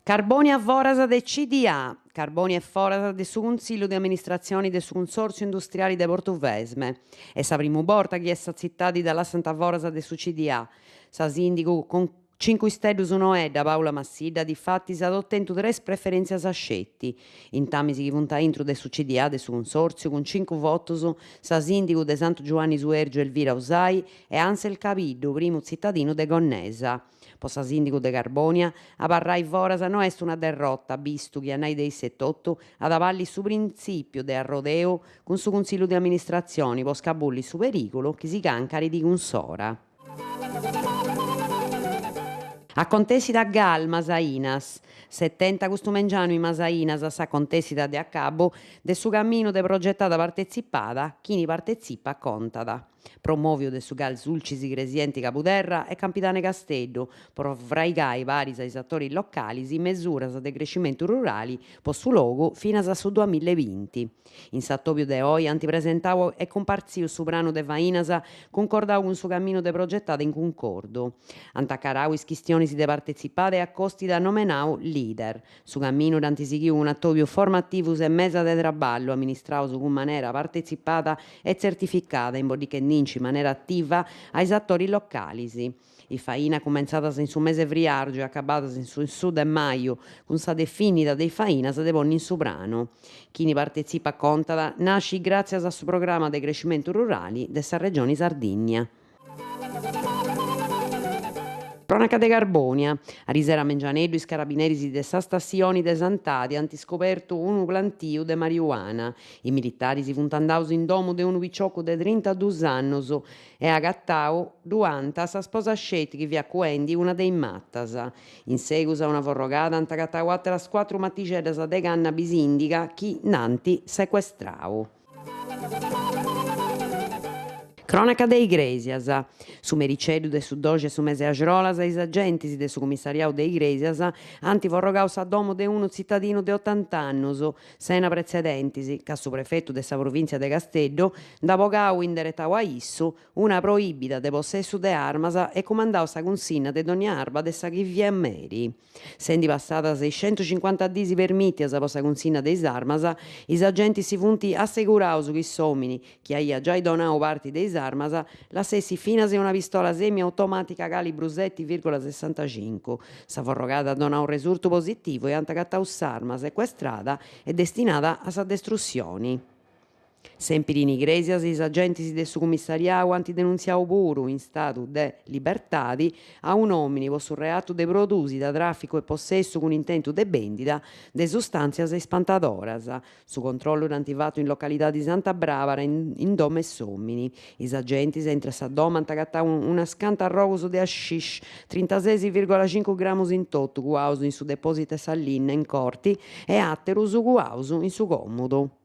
Carbònia foras de CDA. Carbònia est foras de su Cunsillu de Amministratzioni de su Cunsòrtziu Industriali de Portuvesme. Est sa primu borta chi sa tzitadi dda lassant foras de su CDA. Sa sìndigu cun Cincu Isteddus noedda, Paula Massidda, difatis at otentu tres preferèntzias sceti. Intamis chi funt aintru de su CDA de su Cunsòrtziu cun cincu votus sa sìndigu de Santu Giuanni Suèrgiu Elvira Usai e Ansel Cabiddu, primu tzitadinu de Gonnesa. Po sa sìndigu de Carbònia, abarrai foras no est una derrota, bistu chi a nai de issa etotu at a balli su printzìpiu de arrodeu cun su Cunsillu de Amministratzioni po scabulli su perìgulu chi si cancarit cun s'ora. Acontèssida Gal Masainas. S'est tenta custu mengianu in Masainas s'acontèssida de acabu de su caminu de progetada partetzipada Chini partetzipat contat. Promòviu de su Gal Sulcis Igresienti Cabuderra e Campidanu 'e Casteddu, pro fraigai paris a is atoris localis mesuras de crescimentu rurali po su logu finas a su duamilla e binti. In s'atòbiu de oi ant presentau e cumpartziu su pranu de fainas cuncordau cun su caminu de progetada in cuncordu. Ant acarau is chistionis de partetzipada e acostida nomenau leader. Su caminu dd'ant sighiu cun atòbius formativus e mesa de traballu amministraus cun manera partetzipada e tzertificada imboddichendinci in manera ativa a is atoris localis. Is fainas cumentzadas in su mese friàrgiu e acabadas in su su de maju cun sa definida de is fainas de ponni in su pranu. Chini partetzipat contat nascit gràtzias a su programa de crescimentu rurali de sa Regioni Sardìnnia. Cronaca de Carbònia. Arisera a mengianeddu is carabineris de sa stassioni de Santadi ant scobertu unu plantiu de mariuana. Is militaris funt andaus in domu de unu piciocu de trintadus annus e agatau ddu ant sa sposa sceti chi fiat cuendi una de is matas. In segus a una forrogada ant agatau àteras cuatru matixeddas de cannabis indica chi nd'ant secuestrau. Cronaca de Igrèsias. Su mericeddu de su doxi 'e su mese 'e axrolas is agentis de su cumissariau de Igrèsias ant forrogau sa domu de unu tzitadinu de otant'annus, sena pretzedentis, ca su prefetu de sa provìntzia de Casteddu nd'at bogau inderetau a issu una proibida de possessu de armas e cumandau sa cunsinna de dònnia arma de sa chi fiat meri. Sendi passadas is centucincuanta dis permìtias po sa cunsinna de is armas, is agentis si funt asseguraus chi s'òmini, chi aiat giai donau parti de is armas, lassessit finas una pistola semiautomàtica calibru seti vìrgula sessantacincu. Sa forrogada at donau resurtu positivu e ant agatau s'arma secuestrada e destinada a sa destrussioni. Sèmpiri in Igrèsias is agentis de su cumissariau ant denuntziau puru, in stadu de libertadi, a un'òmini po su reatu de prodùsida, tràficu e possessu cun intentu de bèndida de sustàntzias ispantadoras. Su controllu dd'ant fatu in localidadi Santa Bràbara in domu 'e s'òmini. Is agentis intre sa domu ant agatau unas cantu arrogus de hashish, trintases virgola cincu gramus in totu, cuaus in su depòsitu 'e sa linna in corti e àterus cuaus in su còmudu.